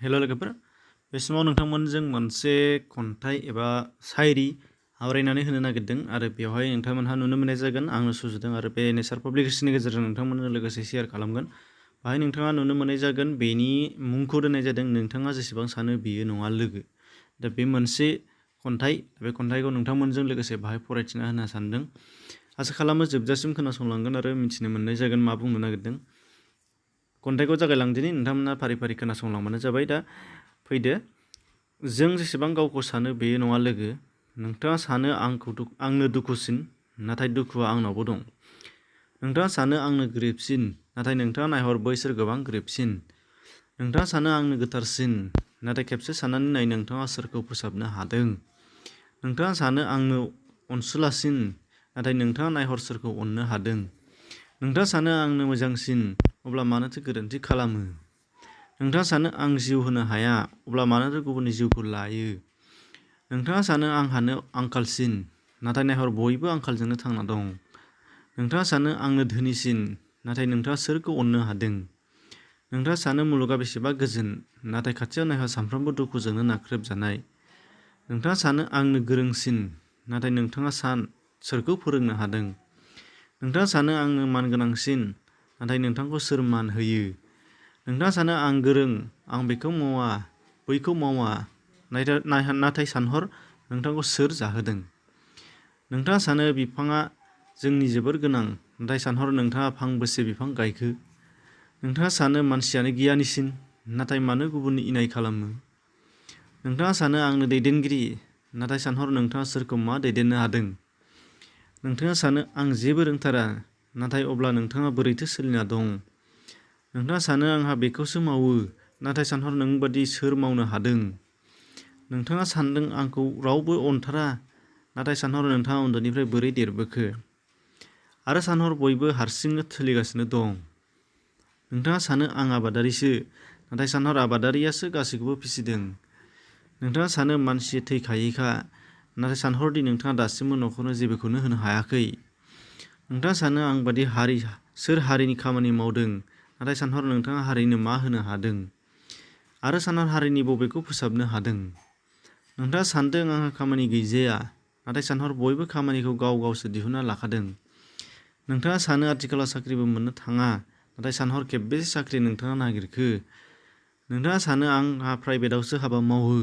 हेल' लोगोफोर, बे समाव नोंथांमोनजों मोनसे खन्थाइ एबा शायरि आवरायनानै होनो नागिरदों आरो बेवहाय नोंथांमोनहा नुनो मोननाय जागोन आंनो सुजुदों आरो बे नेचार पाब्लिकेशननि गेजेरजों नोंथांमोननो लोगोसे शेयार खालामगोन। बाहाय नोंथाङा नुनो मोननाय जागोन बेनि मुंखौ दोननाय जादों नोंथाङा जेसेबां सानो बियो नङा लोगो। दा बे मोनसे खन्थाइ, बे खन्थाइखौ नोंथांमोनजों लोगोसे बाहाय फरायथिना होनो सानदों। आसा खालामो जोबजासिम खोनासंलांगोन आरो मिथिनो मोननाय जागोन मा बुंनो नागिरदों। खन्थाइखौ जागायलांदिनि, नोंथांमोना फारि फारि खोनासंलांबानो जाबाय। दा फैदो। जों जेसेबां गावखौ सानो बेयो नङा लोगो। नोंथाङा सानो आंनो दुखुसिन, नाथाय दुखुआ आंनावबो दं। नोंथाङा सानो आंनो गोरिबसिन, नाथाय नोंथाङा नायहर बैसोर गोबां गोरिबसिन। नोंथाङा सानो आंनो गोथारसिन, नाथाय खेबसे साननानै नाय नोंथाङा सोरखौ फोसाबनो हादों। नोंथाङा सानो आंनो अनसुलासिन, नाथाय नोंथाङा नायहर सोरखौ अननो हादों। नोंथाङा सानो आंनो मोजांसिन, अब्ला मानोथो गोरोन्थि खालामो। नोंथाङा सानो आं जिउ होनो हाया, अब्ला मानोथो गुबुननि जिउखौ लायो। नोंथाङा सानो आंहानो आंखालसिन, नाथाय नायहर बयबो आंखालजोंनो थांना दं। नोंथाङा सानो आंनो धोनिसिन, नाथाय नोंथाङा सोरखौ अननो हादों। नोंथाङा सानो मुलुगा बेसेबा गोजोन, नाथाय खाथियाव नायहर सानफ्रोमबो दुखुजोंनो नाख्रेबजानाय। नोंथाङा सानो आंनो गोरोंसिन, नाथाय नोंथाङा सोरखौ फोरोंनो हादों। नोंथाङा सानो आंनो मानगोनांसिन, नाथाय नोंथांखौ सोर मान होयो। नोंथाङा सानो आं गोरों, आं बेखौ मावा बैखौ मावा, नाथाय सानहर नोंथांखौ सोर जाहोदों। नोंथाङा सानो बिफाङा जोंनि जोबोर गोनां, नाथाय सानहर नोंथाङा फांबेसे बिफां गायखो। नोंथाङा सानो मानसियानो गियानिसिन, नाथाय मानो गुबुननि इनाय खालामो। नोंथाङा सानो आंनो दैदेनगिरि, नाथाय सानहर नोंथाङा सोरखौ मा दैदेननो हादों। नोंथाङा सानो आं जेबो रोंथारा, नाथाय अब्ला नोंथाङा बोरैथो सोलिना दं। नोंथाङा सानो आंहा बेखौसो मावो, नाथाय सानहर नोंबादि सोर मावनो हादों। नोंथाङा सान्दों आंखौ रावबो अनथारा, नाथाय सानहर नोंथाङा उन्दैनिफ्राय बोरै देरबोखो। आरो सानहर बयबो हारसिंनो सोलिगासिनो दं। नोंथाङा सानो आं आबादारिसो, नाथाय सानहर आबादारियासो गासैखौबो फिसिदों। नोंथाङा सानो मानसि थैखायैखा, नाथाय सानहरदि नोंथाङा दासिमबो न'खरनो जेबोखौनो होनो हायाखै। नोंथाङा सानो आं बादि सोर हारिनि खामानि मावदों, नाथाय सानहर नोंथाङा हारिनो मा होनो हादों। आरो सानहर हारिनि बबेखौ फोसाबनो हादों। नोंथाङा सान्दों आंहा खामानि गैजाया, नाथाय सानहर बयबो खामानिखौ गाव गावसो दिहुनना लाखादों। नोंथाङा सानो आथिखालाव साख्रिबो मोननो थाङा, नाथाय सानहर खेबबेसे साख्रि नोंथाङा नागिरखो। नोंथाङा सानो आंहा प्राइभेटआवसो हाबा मावो,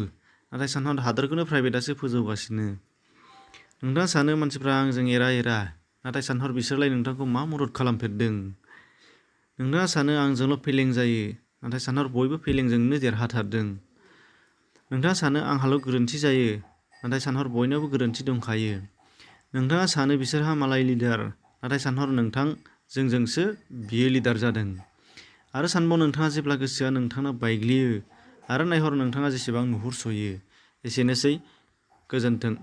नाथाय सानहर हादोरखौनो प्राइभेटआसो फोजौगासिनो। नोंथाङा सानो मानसिफ्रा आंजों एरा, नाथाय सानहर बिसोरलाय नोंथांखौ मा मदद खालामफेरदों। नोंथाङा सानो आंजोंल' फेलें जायो, नाथाय सानहर बयबो फेलेंजोंनो देरहाथारदों। नोंथाङा सानो आंहाल' गोरोन्थि जायो, नाथाय सानहर बयनावबो गोरोन्थि दंखायो। नोंथाङा सानो बिसोरहा मालाय लिडार, नाथाय सानहर जोंजोंसो बियो लिडार जादों। आरो सानबाव नोंथाङा जेब्ला गोसोआ नोंथांनाव बायग्लियो, आरो नायहर नोंथाङा जेसेबां नुहुरस'यो। एसेनोसै, गोजोन्थों।